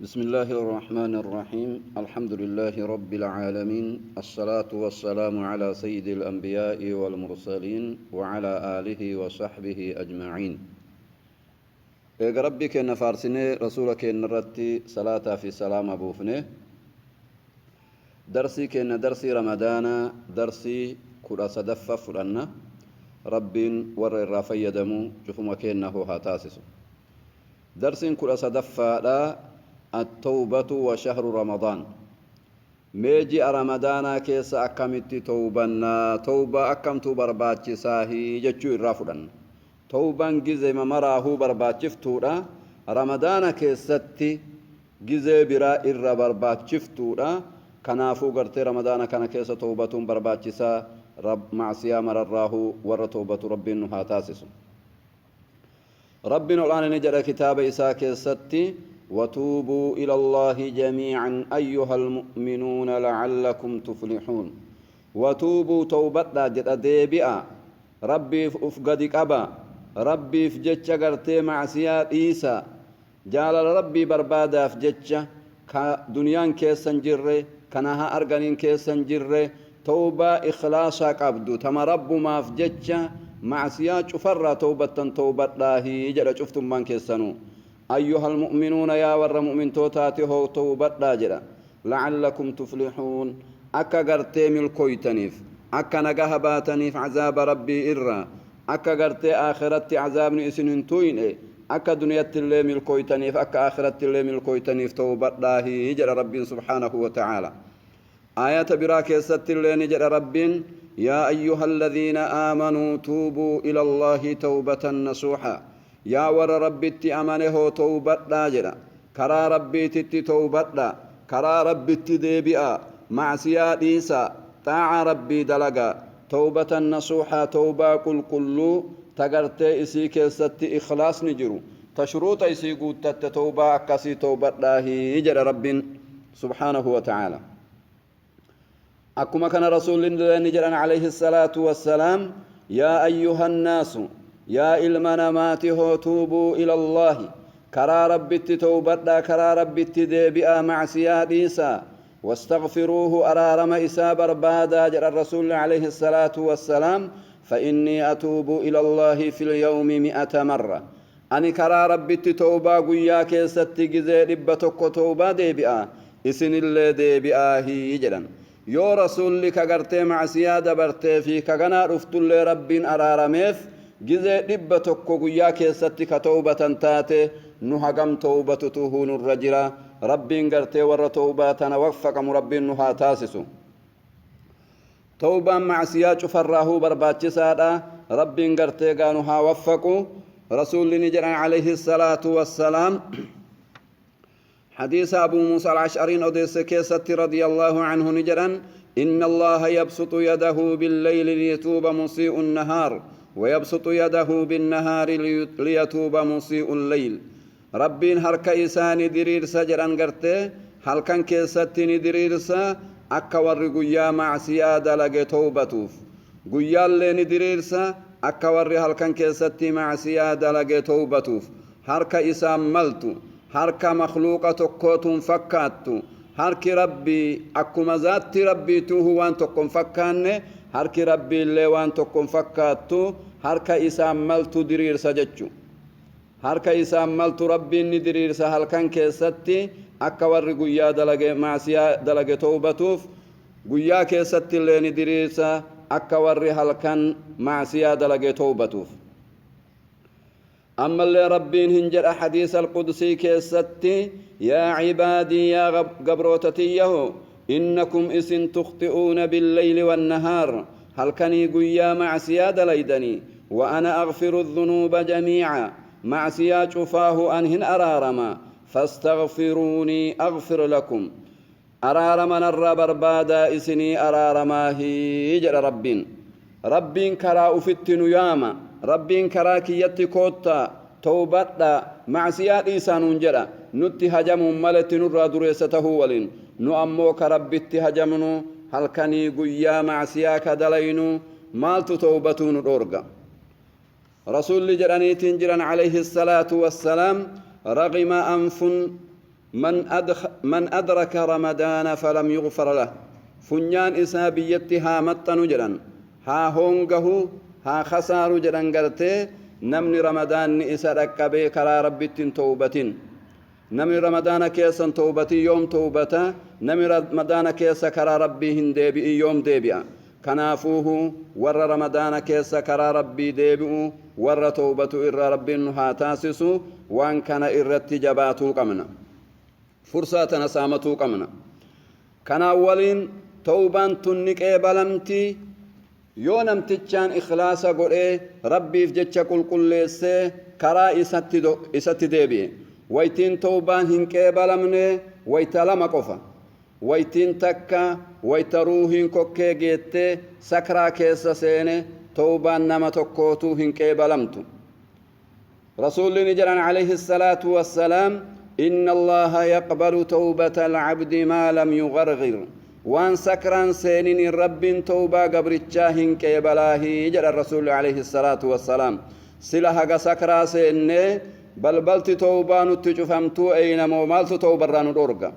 بسم الله الرحمن الرحيم. الحمد لله رب العالمين، الصلاة والسلام على سيد الأنبياء والمرسلين وعلى آله وصحبه أجمعين. Eega Rabbii keenna faarsinee, Rasuula keenna irratti salaataa fi salaama buufne, darsii keenna, darsii Ramadaanaa, darsii 13ffaa fudhanna. Rabbiin warra irraa fayyadamu cufuma keenna hoo haa taasisu. Darsiin 13ffaadha, التوبة وشهر رمضان. Mee ji'a Ramadaanaa keessa akkamitti towbannaa, towbaa akkamtuu barbaachisaahi jechuu irraa fudhanna. Towbaan gizema maraahuu barbaachiftuudha, Ramadaana keessatti gizee biraa irra barbaachiftuudha. Kanaafuu gartee Ramadaana kana keessa towbatuun barbaachisaa. Macsiyaa mararraahuu warra towbatu Rabbiin nu haa taasisu. Rabbiin ol'aana ni jedha kitaaba isaa keessatti: وتوبوا إلى الله جميعا أيها المؤمنون لعلكم تفلحون. وتوبوا, توبadhaa jedha, deebi'a, Rabbiif uf gadi qaba, Rabbiif jecha gartee macsiyaa dhiisa, jaalala Rabbii barbaadaaf jecha, ka duniyaan keessan jirre kana haa arganiin keessan jirre, towbaa ikhlaasaa qabdu, tama Rabbumaaf jecha macsiyaa cufarraa towbattan towbadhaahi jedha. Cuftummaan keessanuu, أيها المؤمنون, yaa warra mu'mintootaati hoo, towbadhaa jedha. لعلكم تفلحون, akka gartee milkoytaniif, akka nagaha baataniif cazaaba Rabbii irraa, akka gartee aakhiratti cazaabni isin hin tuyne, akka duniyatti illee milkoytaniif, akka aakhiratti illee milkoytaniif towbadhaahi jedha Rabbiin سبحانه وتعالى. Aayata biraa keessatti illee ni jedha Rabbiin: يا أيها الذين آمنوا توبوا إلى الله توبة نصوحا. Yaa warra Rabbitti amane hoo, towbadhaa jedha. Karaa Rabbiititti towbadha, karaa Rabbitti deebi'a, macsiyaa dhiisa, xaacaa Rabbii dalaga. توبة نصوحا, towbaa qulqulluu tagartee isii keessatti ikhlaasni jiru, ta shuruuxa isii guuttatte, towbaa akkasii towbadhaahi jedha Rabbiin سبحانه وتعالى. Akkuma kana Rasuulli ni jedhan عليه الصلاة والسلام: يا أيها الناس, yaa ilma namaati hoo, توبوا إلى الله, karaa Rabbitti towbadhaa, karaa Rabbitti deebi'aa, macsiyaa dhiisaa, واستغفروه, araarama isaa barbaadaa jedha Rasuulli عليه الصلاة والسلام. فإني أتوب إلى الله في اليوم 100 مرة. Ani karaa Rabbitti towbaa guyyaa keessatti gizee 100 towbaa deebi'a, isinillee deebi'aahii jedhan. Yoo Rasuulli ka gartee macsiyaa dabartee fi ka ganaa dhuftullee Rabbiin araarameef gizee 100 guyyaa keessatti ka towbatan taate, nu hagam towbatutu nurra jira? Rabbiin gartee warra towbaa tana waffaqamu Rabbiin nu haa taasisu. Towbaan macsiyaa cufarraahuu barbaachisaadha. Rabbiin gartee gaanu haa waffaqu. Rasuulli ni jedhan عليه الصلاة والسلام, حديث أبو موسى الأشعري أوديس كيست رضي الله عنه, نجرا: إن الله يبسط يده بالليل ليتوب مسيء النهار، ويبسط يده بالنهار ليتوب مسيء الليل. Rabbiin harka isaa ni diriirsa jedhan, gartee halkan keessatti ni diriirsa akka warri guyyaa macsiyaa dalage towbatuuf, guyyaallee ni diriirsa akka warri halkan keessatti macsiyaa dalage towbatuuf. Harka isaan maltu, harka makluuqa tokkootuun fakkaattu. Harki Rabbii akkuma zaatti Rabbiituuhu waan tokkon fakkaanne, harki Rabbiillee waan tokkon fakkaattu. Harka isaan maltu diriirsa jechu. Harka isaan maltu Rabbiin ni diriirsa halkan keessatti akka warri guyyaa dalage macsiyaa dalage towbatuuf, guyyaa keessatti illee ni diriirsa akka warri halkan macsiyaa dalage towbatuuf. Ammallee Rabbiin hin jedha حديث القدسي keessatti: يا عبادي, yaa gabrootatiyyaho, إنكم isin تخطئون بالليل والنهار, halkanii guyyaa macsiyaa dalaydanii, وأنا أغفر الذنوب جميعا, macsiyaa cufaahu an hin araarama, فاستغفروني أغفر لكم, araarama narraa barbaadaa, isinii araaramaahi jedha Rabbiin. Rabbiin karaa ufitti nu yaama. Rabbiin karaa kiyyatti koottaa, towbadha, macsiyaa dhiisaa nuun jedha. Nutti hajamuun maletti nurraa dureessa tahuu waliin, nu ammoo ka Rabbitti hajamnu, halkanii guyyaa macsiyaa ka dalaynu, maaltu towbatuu nu dhoorga? Rasuulli jedhaniitiin jiran عليه الصلاة والسلام: رغم أنف من أدرك رمضان فلم يغفر له، funyaan isaa biyyatti haa maxxanu jedhan, haa hongahu, haa khasaaru jedhan. Gartee namni Ramadaanni isa dhaqqabee karaa Rabbitti hin towbatin, namni Ramadaana keessa hin towbatin yoom towbata? Namni Ramadaana keessa karaa Rabbii hin deebi'in yoom deebi'a? Kanaafuuhu warra Ramadaana keessa karaa Rabbii deebi'u, warra towbatu irra Rabbiin nu haa taasisu. Waan kana irratti jabaatuu qabna, fursaa tana saamatuu qabna. Kanaan waliin towbaan tun ni qeebalamti yoo namtichaan ikhlaasa godhee, Rabbiif jecha qulqulleessee karaa isatti deebi'e. Waytiin towbaan hin qeebalamne wayta lama qofa. Waytiin takka wayta ruuhiin kokkee geettee sakraa keessa seene, towbaan nama tokkootuu hin qeebalamtu. Rasuulli ni jedhan عليه الصلاة والسلام: إن الله يقبل توبة العبد ما لم يغرغر. Waan sakraan seenin Rabbiin towbaa gabrichaa hin qeebalaahii jedhan Rasuulli عليه الصلاة والسلام. Sila haga sakraa seennee balbalti towbaa nutti cufamtuu eeynamoo maaltu towbarraa nu dhorga?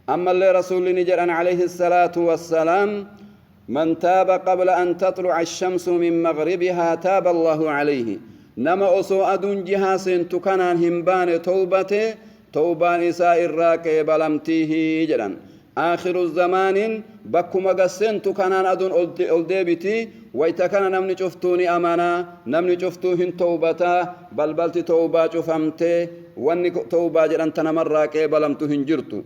Ammallee Rasuulli ni jedhan عليه الصلاة والسلام: من تاب قبل أن تطلع الشمس من مغربها تاب الله عليه. Nama osoo aduun jihaa seentu kanaan hin baane towbate, towbaan isaa irraa qeebalamtiihi jedhan. Aakhiru zamaanin bakkuma gasseentu kanaan aduun ol deebiti. Wayta kana namni cuftuu ni amanaa, namni cuftuu hin towbataa. Balbalti towbaa cufamtee wanni towbaa jedhan tanamarraa qeebalamtu hin jirtu.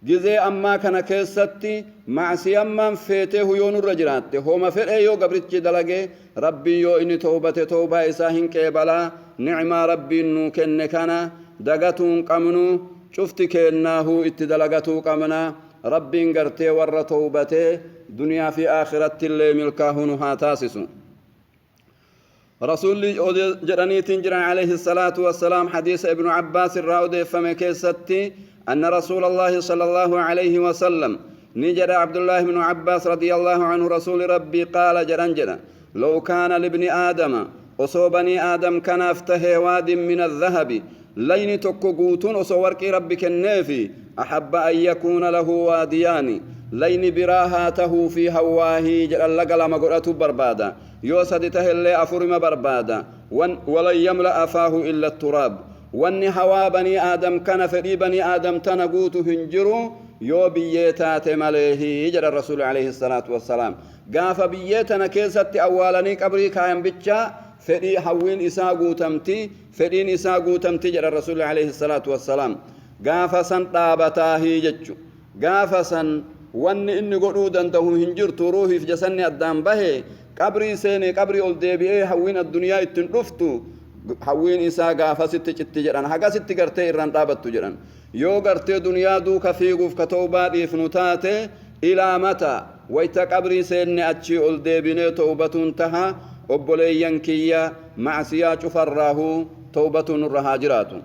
Gizee ammaa kana keessatti macsiyammaan feetee yoo nurra jiraatte, homa fedhee yoo gabrichi dalage, Rabbiin yoo inni towbate towbaa isaa hin qeebalaa. Nicmaa Rabbiin nuu kenne kana dagatuu hin qabnu, cufti kennaahuu itti dalagatuu qabna. Rabbiin gartee warra towbatee duniyaa fi aakhiratti illee milkaahuu nu haa taasisu. Rasuulli jedhaniitiin jiran عليه الصلاة والسلام, حديث ابن عباس irraa odeeffame keessatti, أن رسول الله صلى الله عليه وسلم نجد عبد الله بن عباس رضي الله عنه رسول ربي قال jedhan jedha: لو كان لابن آدم, osoo banii Aadam kanaaf tahee, واد من الذهب, layni tokko guutuun osoo warqii Rabbi kenneefi, أحب أن يكون له واديان, layni biraa haa tahuu fi hawwaahii jedhan, laga lama godhatu barbaada. Yoo sadi tahellee afurima barbaada. ولن يملأ فاه إلا التراب. Wanni hawaa banii Aadam kana, fedhii banii Aadam tana guutu hin jiru yoo biyyee taate maleehi jedhan Rasuuli عليه الصلاة والسلام. Gaafa biyyee tana keessatti awwaalanii qabrii kaayan bichaa fedhii hawwiin isaa guutamti, fedhiin isaa guutamti jedhan Rasuuli عليه الصلاة والسلام. Gaafa san dhaabataahii jechu. Gaafa san wanni inni godhuu danda'u hin jirtu. Ruuhiif jasanni addaan bahe, qabrii seene, qabrii ol deebi'ee hawwiin addunyaa ittiin dhuftu, hawwiin isaa gaafasitti citti jedhan. Hagasitti gartee irraan dhaabattu jedhan. Yoo gartee duniyaa duuka fiiguuf ka towbaa dhiifnu taate, ilaa mata? Wayta qabrii seenne achii ol deebinee towbatuun taha. Obboleeyyan kiyya, macsiyaa cufarraahuu towbatuun nurra haa jiraatu.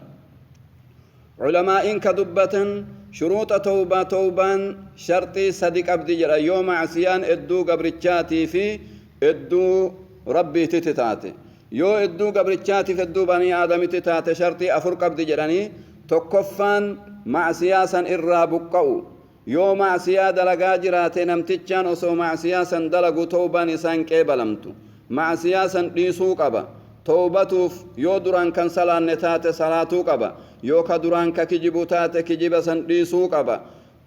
Culamaa'iin ka dubbatan shuruuxa towbaa, towbaan sharxii sadi qabdi jedha. Yoo macsiyaan edduu gabrichaatii fi edduu Rabbiititti taate, yoo edduu gabrichaatiif edduu banii Aadamitti taate, sharxii afur qabdi jedhanii. Tokkoffaan macsiyaa san irraa buqqa'u. Yoo macsiyaa dalagaa jiraate namtichaan, osoo macsiyaa san dalagu towbaan isaan qeebalamtu. Macsiyaa san dhiisuu qaba towbatuuf. Yoo duraan kan salaanne taate salaatuu qaba. Yoo ka duraan ka kijibu taate kijiba san dhiisuu qaba.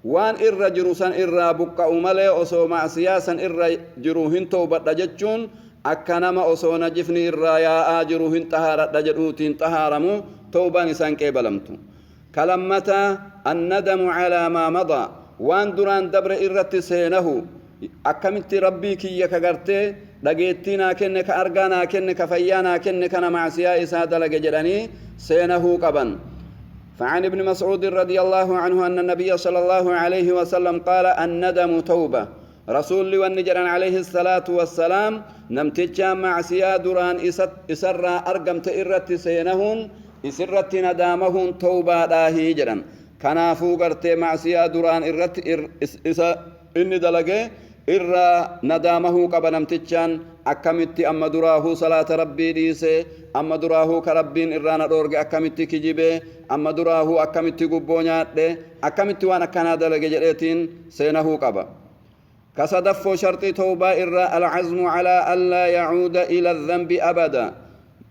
Waan irra jiru san irraa buqqa'u malee osoo macsiyaa san irra jiru hin towbadha jechuun akka nama osoo najifni irraa yaa'aa jiru hin xahaaradha jedhuutiin xahaaramu, towbaan isaan qeebalamtu. Kalammataa, الندم على ما مضى. Waan duraan dabre irratti seenahu. Akkamitti Rabbii kiyya ka gartee dhageettii naa kenne, ka argaa naa kenne, ka fayyaa naa kenne kana macsiyaa isaa dalage jedhanii seenahuu qaban. فعن ابن مسعود رضي الله عنه أن النبي صلى الله عليه وسلم قال: الندم توبة. رسول والنجر عليه الصلاة والسلام namticha macsiyaa duraan isarraa argamte irratti seenahuun, isirratti nadaamahuun towbaadhaahii jedhan. Kanaafuu gartee macsiyaa duraan irratti isa inni dalage Irraa nadaamahuu qaba namtichaan. Akkamitti amma duraahuu salaata Rabbii dhiise? Amma duraahuu ka Rabbiin irraa na dhoorge akkamitti kijibe? Amma duraahuu akkamitti gubboo nyaadhe? Akkamitti waan akkanaa dalage jedheetiin seenahuu qaba. Ka sadaffoo sharxii tawbaa irraa alcazmu calaa allaa yacuuda ila dhanbi abada.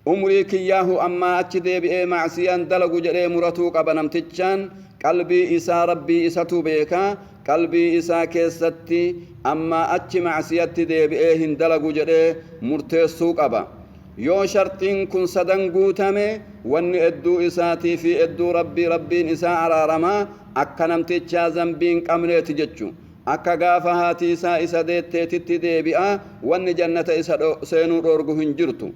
Umrii kiyyaahu ammaa achi deebi'ee macsiyaan dalagu jedhee muratuu qaba namtichaan. Qalbii isaa Rabbii isatu beeka. Qalbii isaa keessatti ammaa achi macsiyatti deebi'ee hin dalagu jedhee murteessuu qaba. Yoo sharxiin kun sadan guutame, wanni edduu isaatii fi edduu Rabbii, Rabbiin isaa araarama, akka namtichaa zambii hin qabneeti jechu. Akka gaafa haati isaa isa deetteetitti deebi'a. Wanni jannata isa seenuu dhoorgu hin jirtu.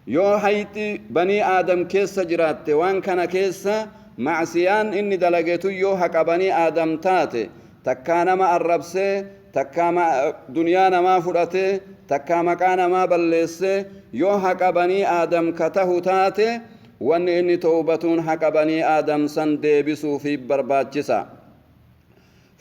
Yoo hayxi banii Aadam keessa jiraatte, waan kana keessa macsiyaan inni dalagetu yoo haqa banii Aadam taate, takkaa nama arrabsee, takkaa duniyaa namaa fudhatee, takkaa maqaa namaa balleessee, yoo haqa banii Aadam ka tahu taate, wanni inni towbatuun haqa banii Aadam san deebisuufi barbaachisa.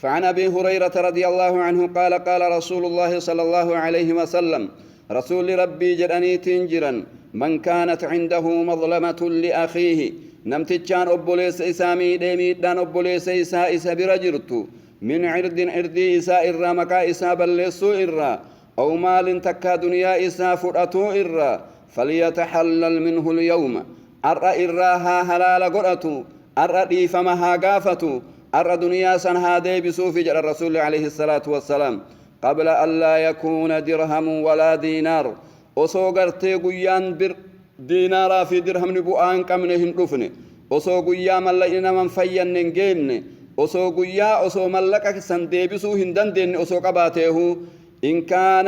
فعن أبي هريرة رضي الله عنه قال: قال رسول الله صلى الله عليه وسلم، رسول ربي jedhaniitiin jiran: من كانت عنده مظلمة لأخيه، namtichaan obboleessa isaa miidhee, miidhaan obboleessa isaa isa bira jirtu, من عرض، irdii isaa irraa, maqaa isaa balleessuu irraa, أو مال، takkaa duniyaa isaa fudhatuu irraa، فليتحلل منه اليوم، ar'a irraa haa halaala godhatu, ar'a dhiifama haa gaafatu, ar'a duniyaa san haa deebisuufi jedha Rasuulli عليه الصلاة والسلام. قبل أن لا يكون درهم ولا دينار، osoo gartee guyyaan bir diinaaraa fi dirhamni bu'aa hin qabne hin dhufne, osoo guyyaa mallaqni naman fayyanne hin geenne, osoo guyyaa osoo mallaqa san deebisuu hin dandeenye osoo qabaateehu. إن كان،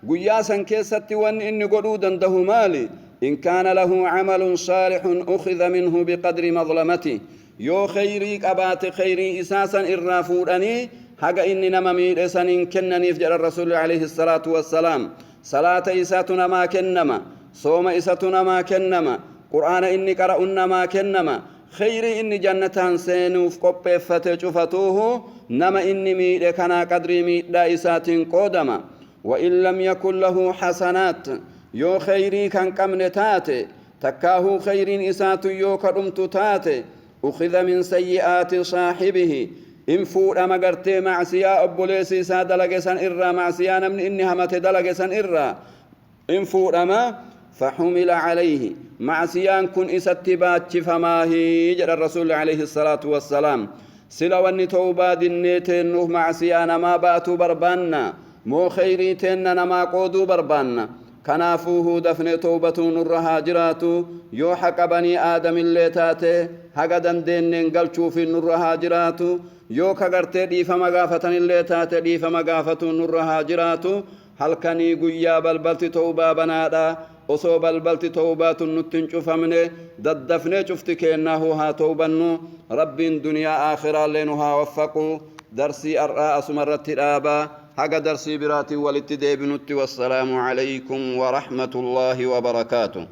guyyaa san keessatti wanni inni godhuu dandahu maali? إن كان له عمل صالح أخذ منه بقدر مظلمته، yoo kheyrii qabaate kheyrii isaa san irraa fuudhanii haga inni nama miidhe saniin kennaniif jedha Rasuulli عليه الصلاة والسلام. Salaata isaatu namaa kennama, sooma isatu namaa kennama, Qur'aana inni qara'un namaa kennama. Kheyrii inni jannataan seenuuf qopheeffate cufatuuhu nama inni miidhe kanaa qadrii miidhaa isaatiin qoodama. وإن لم يكن له حسنات، yoo kheyrii kan qabne taate, takkaahuu kheyriin isaatu yoo kadhumtu taate، أخذ من سيئات صاحبه، in fuudhama gartee macsiyaa obboleessi isaa dalage san irraa, macsiyaa namni inni hamate dalage san irraa in fuudhama. فحمل عليه، macsiyaan kun isatti baachifamaahi jedha Rasuulli عليه الصلاة والسلام. Sila wanni towbaa dinnee teennuuf macsiyaa namaa baatuu barbaanna moo kheyrii teenna namaa qooduu barbaanna? Kanaafuu dafnee towbatuu nurra haa jiraatu. Yoo haqa banii Aadamillee taate haga dandeenneen galchuufin nurra haa jiraatu. Yoo ka gartee dhiifama gaafatanillee taate dhiifama gaafatuun nurra haa jiraatu. Halkanii guyyaa balbalti towbaa banaadha. Osoo balbalti towbaatun nutti hin cufamne daddafnee cufti keennaahu haa towbannu. Rabbiin duniyaa aakhiraallee nu haa waffaqu. Darsii ar'aa asuma irratti dhaabaa. Haga darsii biraatiin walitti deebinutti, والسلام عليكم ورحمة الله وبركاته.